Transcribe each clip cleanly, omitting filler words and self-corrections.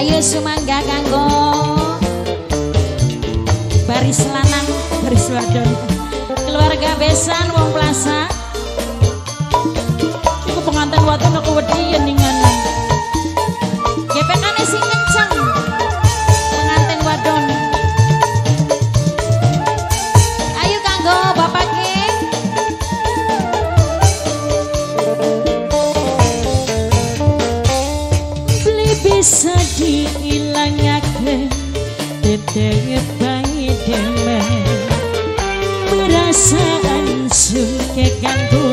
Ayo sumangga kanggo baris lanang, baris wadon, keluarga besan wong Plaza. Iku pengantin wadon aku wedi yen ngono. Gepekane sing kenceng. Pengantin wadon. Ayo kanggo bapake. Beli bisa diilangake tetep bae demen. Perasaan sun keganggu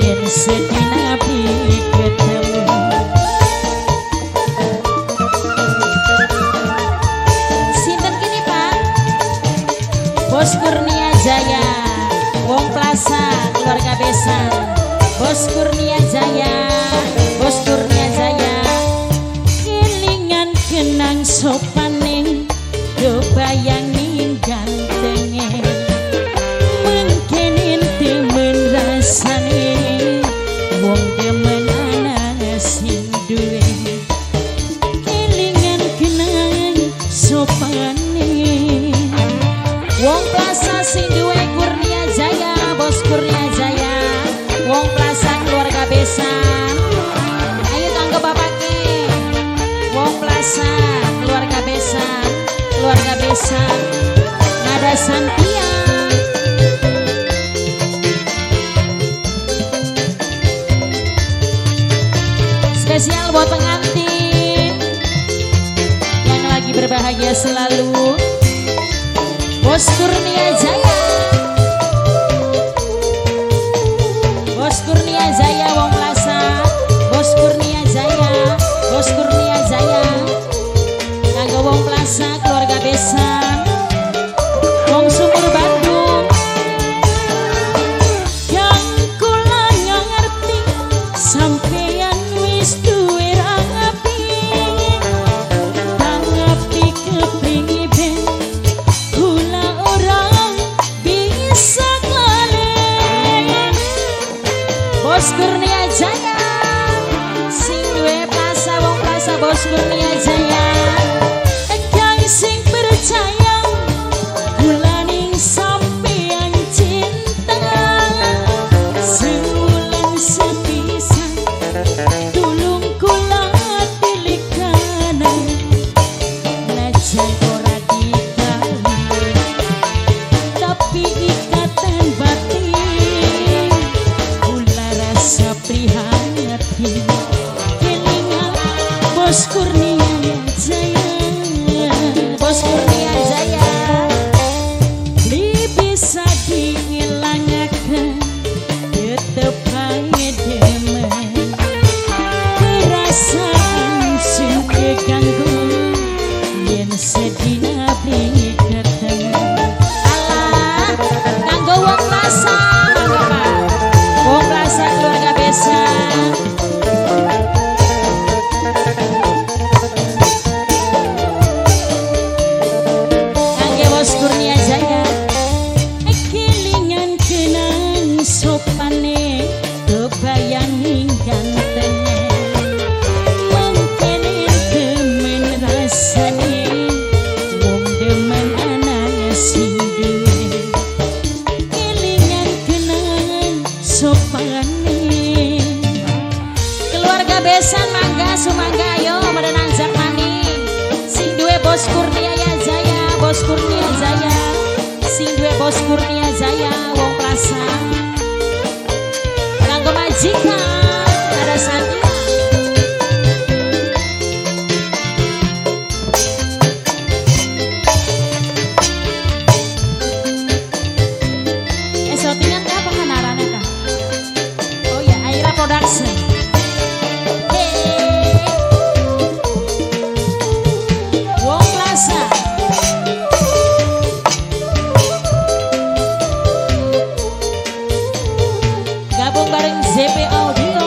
yen sedina ketemu. Sinten kini Pak? Bos Kurnia Jaya, Wong Plaza, keluarga besan. Bos Kurnia Jaya, Bos Kurnia Jaya. Kelingan kenang sopane, kebayangin gantenge. Mungkin temen rasane, wong demen ana sing duwe. Kelingan kenang sopane, Wong Plaza sing duwe Kurnia Jaya, Bos Kurnia Jaya, Wong Plaza keluarga besan. Ayo kanggo bapake. Wong Plaza keluarga besan, keluarga besan. Nada Santia. Spesial buat pengantin yang lagi berbahagia selalu. Bos Kurnia Jaya, Bos Kurnia Jaya Wong Plaza, Bos Kurnia Jaya, Bos Kurnia Jaya. Kanggo Wong Plaza keluarga besan, Wong Sumur Bandung. Yang kula ngerti sampeyan wis duwe rapi, tangapi kepriben kula ora bisa klalen. Bos Kurnia Jaya sing duwe plaza, Wong Plaza, Bos Kurnia Jaya. Kang sing percaya kula ning sampeyan cinta, sebulan sepisan tulung kula tilikanan, najan ora dikali tapi ikatan batin kula rasa prihatin. Kelingan Bos Kurnia Jaya, Bos Kurnia Jaya. Beli bisa diilangaken tetep bae demen. Perasaan sing keganggu yen sedina beli ketemu. Alah, kanggo Wong Plaza, mangga Pak. Wong Plaza keluarga besan. Kangge Bos Kurnia Jaya. Kelingan kenang sopane, kebayangin gantenge. Mungkin demen rasane, wong demen ana sing duwe. Kelingan kenang sopane. Keluarga besan mangga sumangga ayo merenang maning. Sing duwe Bos Kurnia Jaya, Bos Kurnia Jaya. Sing duwe Bos Kurnia Jaya Wong Plaza. Kanggo majikan ada Santia. Syutingan apa kan arane ta? Oh ya, Aira Production. Hey. Wong Plaza. Gabung bareng ZP Audio.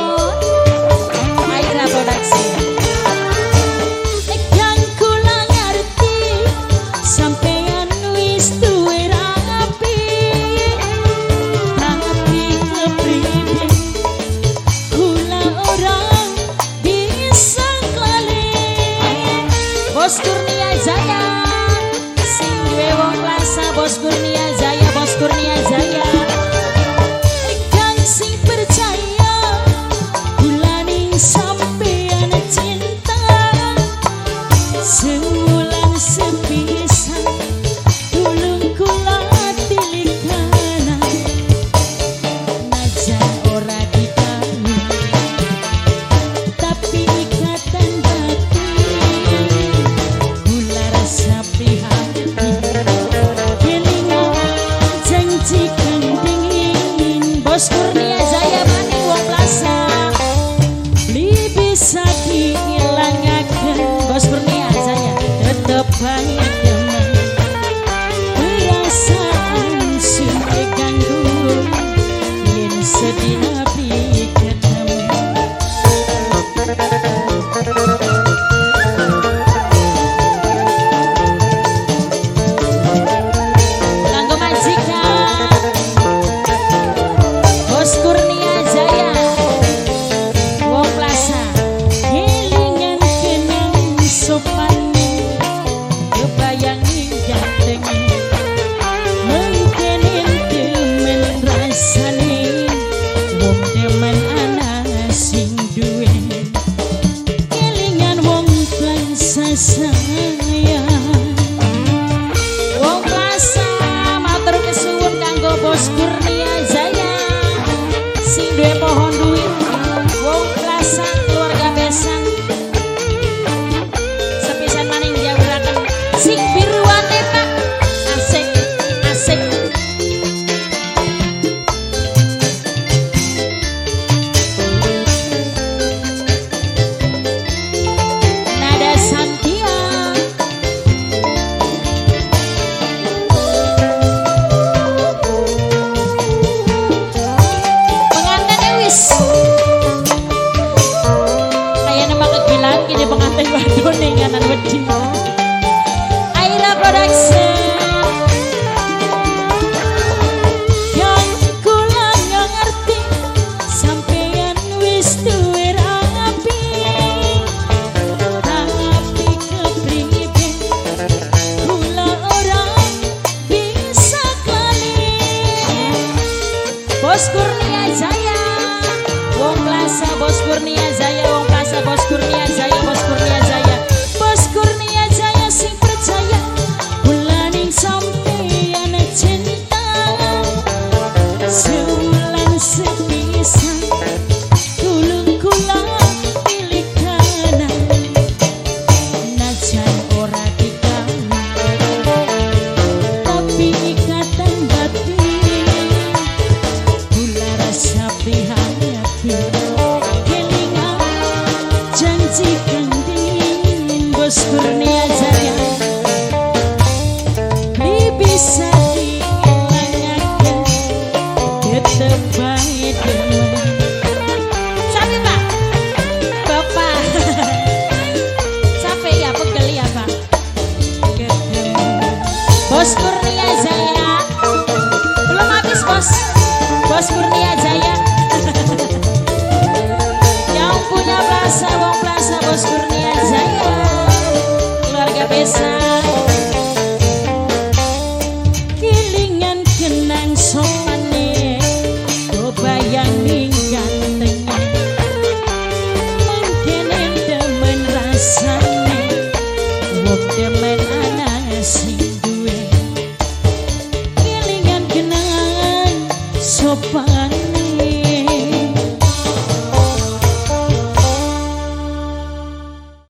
Bos Kurnia Jaya, sing duwe pohon duit, wong Plaza keluarga besan. Sepisan maning diawuraken sing biruane Pak. Asik asik. Nada Santia. Pengantin wis. Kayaknya nama kegilaan kini pengantin wadon ning nganan wedi. Aira Production. Yang kula ngerti sampeyan wis duwe rapi. Tapi kepriwe kula ora bisa klali. Bos Kurnia Jaya, wong Plaza Bos Kurnia Jaya, wong Plaza Bos Kurnia Jaya, Bos Kurnia Jaya, Bos Kurnia Jaya sing percaya bulaning sampeyan cinta. Sewulan sepisan tulung kula pilih kanan, najan ora dikawin tapi ikatan batin kula rasa prihatin kelingan janji kandin. Bos Kurnia Jaya li bisa diilangaken tetep bae demen. Capek Pak, Bapak. Capek ya, pegel ya Pak. Ketemu Bos Kurnia Jaya. Belum habis Bos. Bos Kurnia Jaya. Yang punya plaza, wong Plaza Bos Kurnia Jaya. Keluarga besan. Kilingan kenang sopan